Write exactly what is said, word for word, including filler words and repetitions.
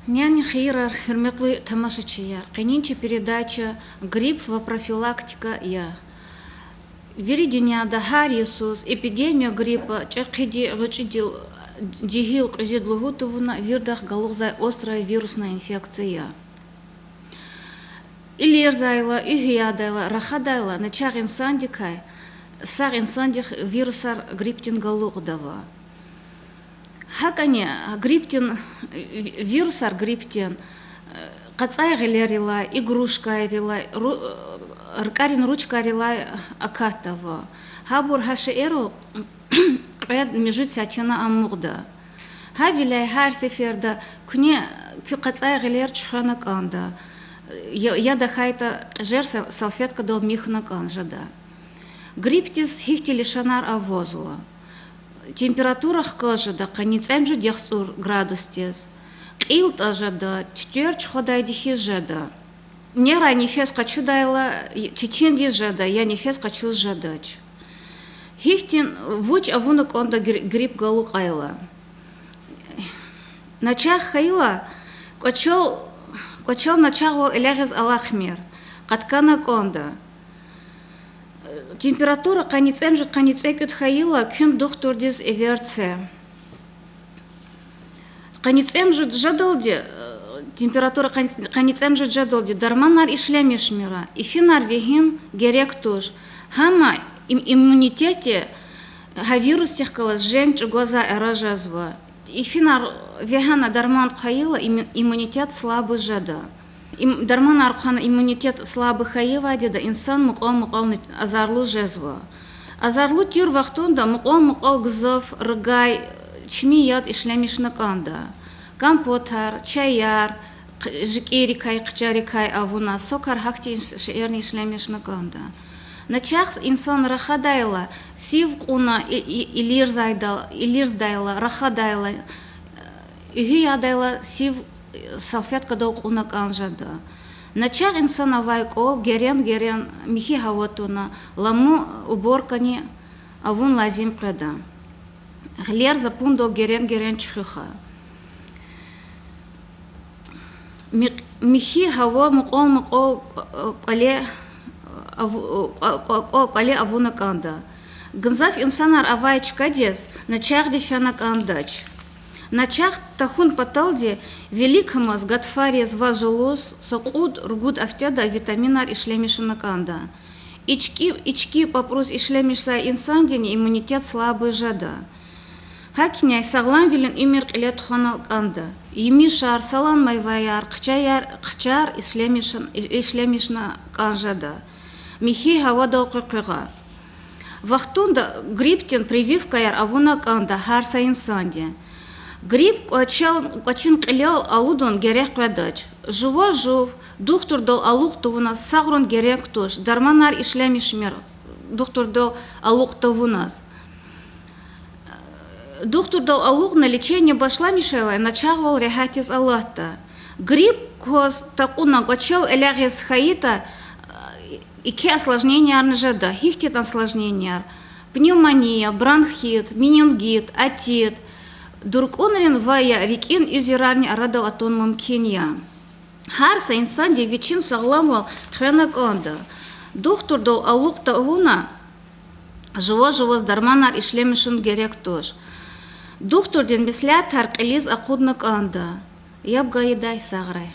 Няни хийирар, гьуьрметлу тамашачияр, къенин чи передача грипп ва профилактика я. Вири дуьньяда гьар йисуз эпидемия гриппа чӀехиди, гъвечӀиди, жегьил кьуьзуьди лугьуз тавуна виридахъ галукьзавай острая вирусная инфекция я. Илерзайла, уьгьуьядайла, рахадайла начагъ инсандикай сагъ инсандихъ вирусар гриппдин галукьдава. ГьакӀни гриппдин, вирусар гриппдин къацӀай гъилерилай, игрушкайрилай, ру-, ркӀарин ручкайрилай акатдава. Гьабур гьа шейэрал кьвед-муьжуьд сятина амукьда. Гьавиляй гьар сеферда куьне куь къацӀай гъилер чуьхвена кӀанда, я, яд ахьайтӀа кьежер са-, салфеткадал михьна кӀан жеда. Гриппдиз гьихьтин лишанар авазва: температура хкаж жеда къанни цӀемуьжуьд-яхцӀур градусдиз, кьил тӀа жеда, туьтуьр чуьхведайди хьиз жеда, нерай нефес къачудайла четиндиз жеда я нефес къачуз жедач. Гьихьтин вуч авуна кӀанда гри-, грипп галукьайла? Начагъ хьайила, кӀвачел, кӀвачел начагъвал элягъиз алахъмир, къаткана кӀанда. Температура къанни цӀемуьжуьд, къанни цӀекӀуьд хьайила, куьн духтурдиз эвер це. Къанни цӀемуьжуьд жедалди, температура къанни, къанни цӀемуьжуьд жедалди дарманар ишлемишмир, ифинар вегьин герек туш. Гьама им-, иммунитетди гьа вирусдихъ галаз женг чӀугвазвай ара жезва. Ифинар вегьена дарман хъвайила, им-, иммунитет слабый жеда. Им-, дарманар хъвана иммунитет слабый хьайивайди я инсан мукьвал-мукьвал ни-, азарлу жезва. Азарлу тир вахтунда мукьвал-мукьвал гзаф, ргай, чими яд ишлемишна кӀанда. Компотар, чаяр, хъ-, жикӀирикай, хъчарикай авуна, сокар, гьахьтин ш-, шейэрни ишлемишна кӀанда. Начагъ инсан рахадайла, сив кьуна, и-, и-, илирзайдал-, илирздайла, рахадайла, уьгьуьядайла сив салфеткадал кьуна кӀан жеда. Начагъ инсан авай кӀвал герен-герен михьи гьава туна, ламу уборкани авун лазим къведа. Гъилер запундал герен-герен чуьхуьха. Ми-, михьи гьава мукьвал-мукьвал кӀва-, кӀвале аву-, кӀва-, кӀва-, кӀва-, кӀвале авуна кӀанда. Гзаф инсанар авай чкадиз начагъди фена кӀандач. Начагъ тахьун паталди виликамаз, гатфариз ва зулуз са кьуд-ругуд гьафтеда витаминар ишлемишна кӀанда. Ички, ички пӀапӀруз ишлемишзавай инсандини иммунитет слабый жеда. ГьакӀни сагъламвилин уьмуьр кьиле тухвана кӀанда. Емишар, салан майваяр, хъчаяр, хъчар ишлемишн-, ишлемишна кӀан жеда. Михьи гьавадал къекъуьгъа. Вахтунда гриппдин прививкаяр авуна кӀанда гьар са инсанди. Грипп кӀвачел-, кӀвачин кьилел алудун герек къведач. Жува жув духтурдал алукь тавуна сагърун герек туш, дарманар ишлемишмир духтурдал алукь тавуназ. Духтурдал алукьна лечение башламишайла начагъвал регьятдиз алатда. Грипп кваз такьуна кӀвачел элягъиз хьайитӀа, еке осложнениярни жеда, гьихьтин осложненияр: пневмония, бронхит, менингит, отит, дуркӀунрин ва я рикӀин уьзуьрарни арадал атун мумкин я. Гьар са инсанди вичин сагъламвал хвена кӀанда. Духтурдал алукь тавуна жува жуваз дарманар ишлемишун герек туш. Духтурдин меслятар кьилиз акъудна кӀанда. Яб гайидай сагърай.